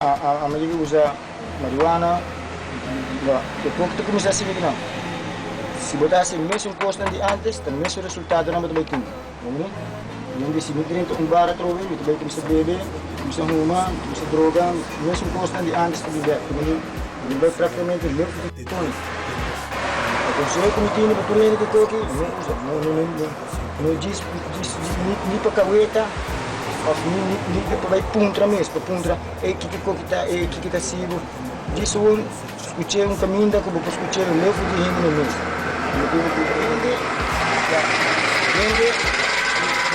Ami a usa marihuana, e poko ta kuminsá sigui di nan. Si bo ta hasi e mesun kosnan di ántes, ta mesun resultadonan bo ta bai tin. Bo mira? Mi di si mi drenta un bar atrobe, mi ta bai kuminsá bebe, kuminsá huma, kuminsá droga, mesun kosnan di ántes ta bin bèk. Mi bai praktikamente leu di Tony. E konseho ku mi tene pa tur hende ku koki, no usa, no, no, no, no djis, djis, ni, ni pa kaweta òf ni, ni, ni pa bai puntra mes, pa puntra, ey kiko koki ta, ey kiko ta sibu. Djis un skuch'é un kaminda ku bo por skuch'é leu for di hende mes. Motibu ku hende ta, hende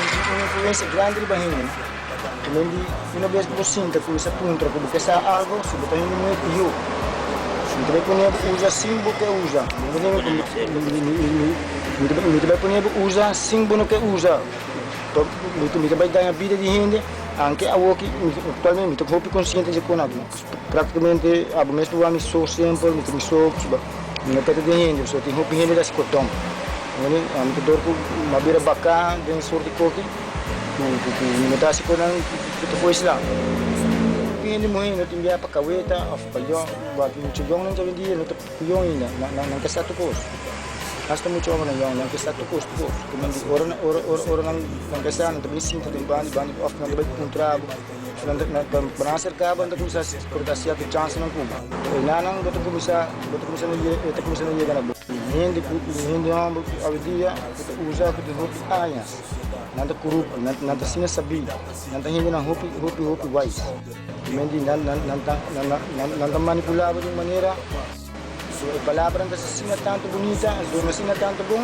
tin un influensia grandi riba hende. Tambe di una bes ku bo sinta kuminsá puntra ku bo ke sa algu, si bo ta hende muhé pió. Mi ta bai pone bo usa sin bo ke usa. Mi ta bai pone bo usa sin bo no ke usa. Mi ta bai daña bida di hende, anke awoki aktualmente mi ta hopi konsiente di kon aki. Praktikamente abo mes por wak mi so semper, mi ta mi so, mi no peta den hende, pasobra tin hopi hende ta hasi kordon. Mi ta dor ku mi a bira baka den sorti koki. Ku mi no ta hasi konan ku ta fo'i sla. Hopi hende muhé no tin bia pa kaweta òf pa yòn, wak mucha yònnan djawendia no ta ku yòn ainda, nan ke sa tur kos. Asta mucha hòmbernan yòn, nan ke sa tur kos, tur kos. Ku nan di ora ora ora nan nan ke sa nan ta bin sinta den banda banda òf nan ta bai puntra bo, nan ta nan pa nan aserká bo nan ta kuminsá por ta sierto chansenan ku bo. Enanan bo ta kuminsá bo ta kuminsá na ta kuminsá na yega na bo. Hende ku hende hòmber ku awendia ku ta usa ku tin hopi aña. Nan ta korupto, nan nan ta asina sabí, nan ta hendenan hopi, hopi, hopi wise. Primer di nan, nan, nan ta, nan, nan, nan ta manipulá bo di un manera, so e palabranan ta asina tantu bunita, e duna asina tantu bon,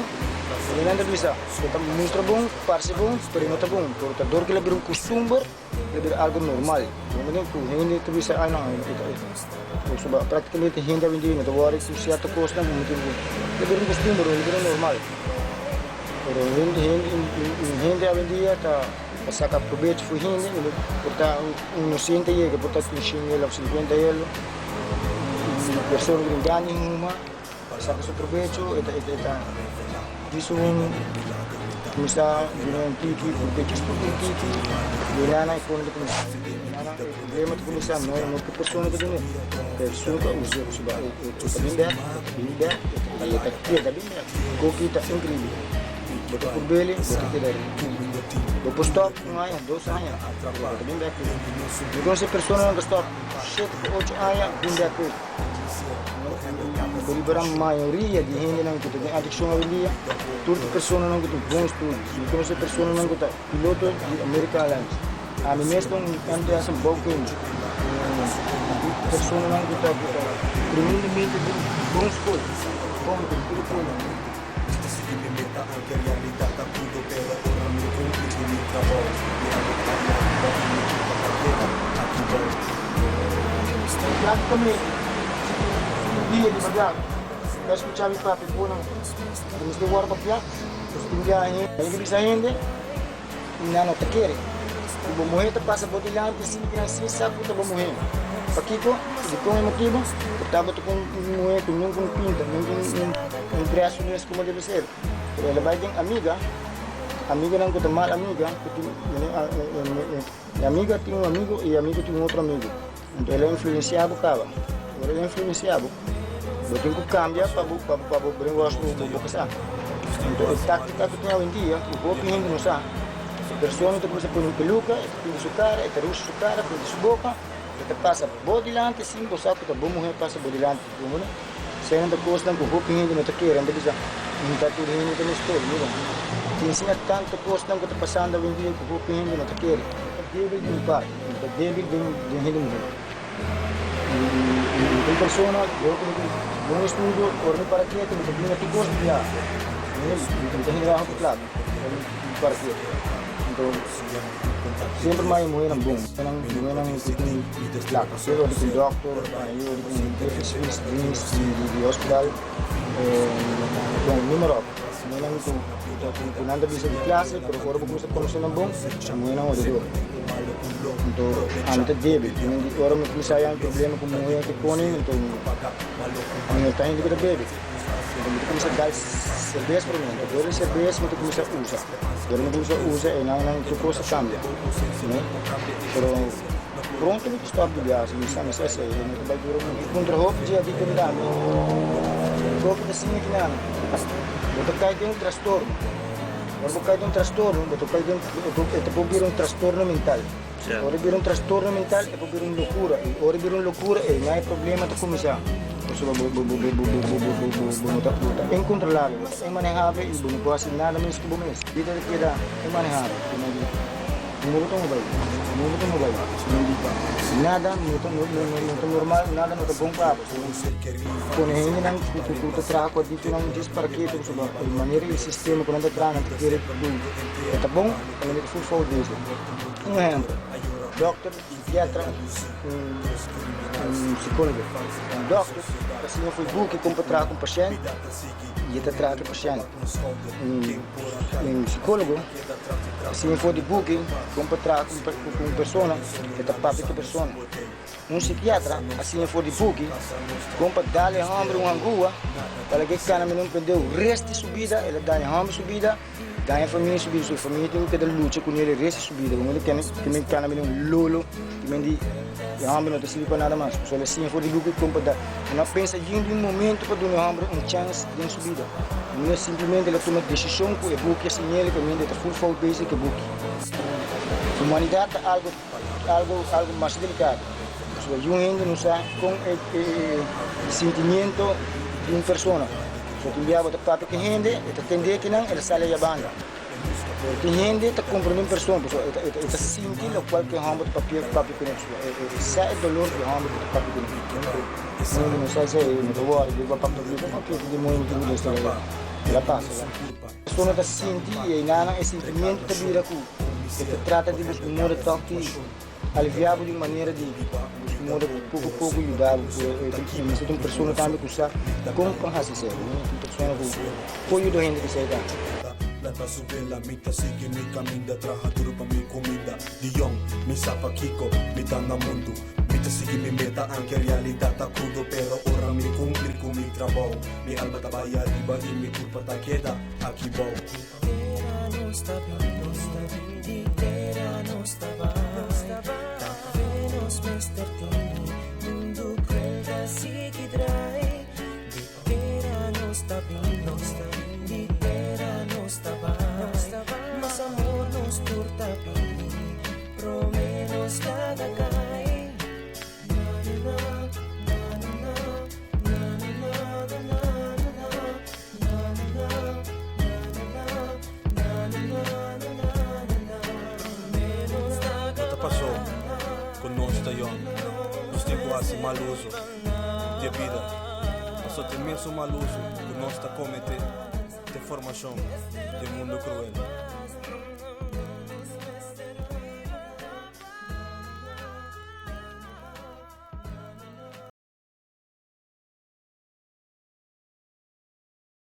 i nan ta bisa, e ta mustra bon, parse bon, pero e no ta bon. Por ta dor ku el a bira un kustumber, el a bira algu normal. Bo mira ku hende ta bisa, ai no, e ta, e ta, praktikamente hende awendia no ta wòri ku sierto kosnan, ku motibu ku el a bira un kustumber, el a bira normal. Pero hende hende un hende awendia ta saca probecho fu hende por ta un inocente yega por ta tin shen yelo of 50 yelo un persona ku tin gana di huma saca su probecho e ta e ta dice un cuminsa duna un tiki probecho un tiki y nana e pone ta cuminsa nana e problema ta cuminsa no no ku persona ta dune pero esun ku a usa e ta bin bek e ta bin bek e ta keda bin bek. Koki ta inkribel. Bo ta purbeli, bo ta keda riku. Bo por stòp un aña, dos aña, pero bo ta bin bèk ku. Mi konosé personanan ku stòp shete ku ocho aña, bin bèk ku. Bo ripará mayoria di hendenan ku ta den adikshon awendia, tur ta personanan ku tin bon studio. Mi konosé personanan ku ta piloto di American Airlines. Ami mes ta un MTS bouwkunde. Personanan ku ta tremendamente den bon skol. Bon ku tur kos. Praktikamente tur dia di papia ta skucha mi papia ku nan mester wòrdu papia, pasobra tin biaha hende bisa hende. I nan no ta kere. Ku bo muhé ta pasa bo dilanti sin ku nan sin sa ku ta bo muhé. Pakiko? Dikon e motibu? Por tabata ku un muhé ku nunka un pinta, nunka un dress su mes komo debe ser. Pero el a bai den amiga, amiganan ku ta mal amiga, ku tin e amiga tin un amigo i e amigo tin un otro amigo. Anto el a influensiá bo kaba. Ora el a influensiá bo, bo tin ku kambia pa bo pa bo brainwash bo bo kasá. Anto e táktika ku tin awendia, ku hopi hende no sa, e persona ta kuminsá pone un peluka, e ta pinta su kara, e ta rusha su kara, pinta su boka, e ta pasa bo dilanti sin bo sa ku ta bo muhé pasa bo dilanti. Bo mira? Eseinan ta kosnan ku hopi hende no ta kere. Nan ta bisa, No ta tur hende ta meskos. Mira, tin asina tantu kosnan ku ta pasando awendia ku hopi hende no ta kere. Ta débil di un parti, ta débil den den hende muhé. Mi ta un persona, yo ku mi tin bon estudio, ora mi para ketu mi ta bini tur kos di biaha. Mi ta hende hopi plaka, ora mi para ketu. Anto semper mi haña muhénan bon, muhénan ku tin plaka. Sea ora di ku un dòkter, ora di ku un jefe dienst di hospital, bon, noem maar op. Muhénan ku ku nan ta bisa di klase, pero ora bo kuminsa konosé nan bon, muhénan oredor. Anto ami ta débil, ora mi kuminsá haña un problema ku muhé ke pone, anto mi no ta hende ku ta bebe. Anto mi ta kuminsá dal serbes promé, anto dor di serbes mi ta kuminsá usa. Dor mi kuminsá usa e nan nan tur kos a kambia, no? Pero. Pronto mi ta stòp di biaha, mi sa mi sa esei, no ta bai dura muchu. Puntra hopi dje a dikon dami, hopi ta siña kinan, bo ta kai den un trastorno. Ora bo kai den un trastorno, bo ta kai den, e ta por bira un trastorno mental. Ora e bira un trastorno mental, e por bira un lokura. I ora e bira un lokura, einan e problema ta kuminsá. Pasobra bo bo bo bo bo bo bo bo no ta bo ta inkontrolabel, bo ta inmanehabel i bo no por hasi nada mes ku bo mes. Bida ta keda inmanehabel. No bo ta mobay, no bo ta mobay. Nada no ta no no ta normal, nada no ta bon pa abo. Pone hendenan ku ku ku ta traha ku adictonan djis para ketu pasobra e manera i sistema ku nan ta traha nan ta kere ku e ta bon, kaminda ta ful fout bezig. Un ehempel, dòkter, psikiatra, un un psikólogo. Un dòkter ta siña for buki kon pa traha ku un pashènt i e ta traha ku e pashènt. Un un psikólogo ta siña for di buki kon pa traha ku un persona, e ta papia ku e persona. Un psikiatra a siña for di buki kon pa dal e hòmber un hangua pa laga e kana menos perdé res di su bida. El a daña hòmber su bida, daña famia su bida, su famia tin ku keda lucha kuné el res di su bida. Komo el a kende kana menos un lolo ki men di e hòmber no ta sirbi pa nada mas. Pasobra el a siña for di buki kon pa dal. El no a pensa yin di un momento pa duna e hòmber un chèns den su bida. No simplemente el a tuma desishon ku e buki a siñ'el kaminda e ta ful fout bezig ku e buki. Humanidat ta algu. Algo algo mas delicado. Pasobra yu hende no sa con e e sentimiento di un persona. So tin bia bo ta papia cu hende, e ta tende kinan, e ta sali aya banda. Pero tin hende ta comprende un persona, pasobra e ta e ta sinti locual cu e homber ta papia papia cune. Pasobra e sa e dolor di e homber cu ta papia cune. Un hende no sa esey, no ta wori di bo papia cu bo, papia cu demonio tin cu desta el a pasa ya. Persona ta sinti y eynanan e sentimiento ta bira cu. E ta trata di busca un moda tòg di aliviá bo di un manera di busca un moda poko poko yuda bo. Pero e mester ta un persona tambe ku sa kon pa hasi esei. Un persona ku por yuda hende ku esei tambe. No ta pasó ku nos ta yòn, nos tin ku hasi mal uso di e bida. Pasó ta e mesun mal uso ku nos ta kometé den formashon di e mundu kruel.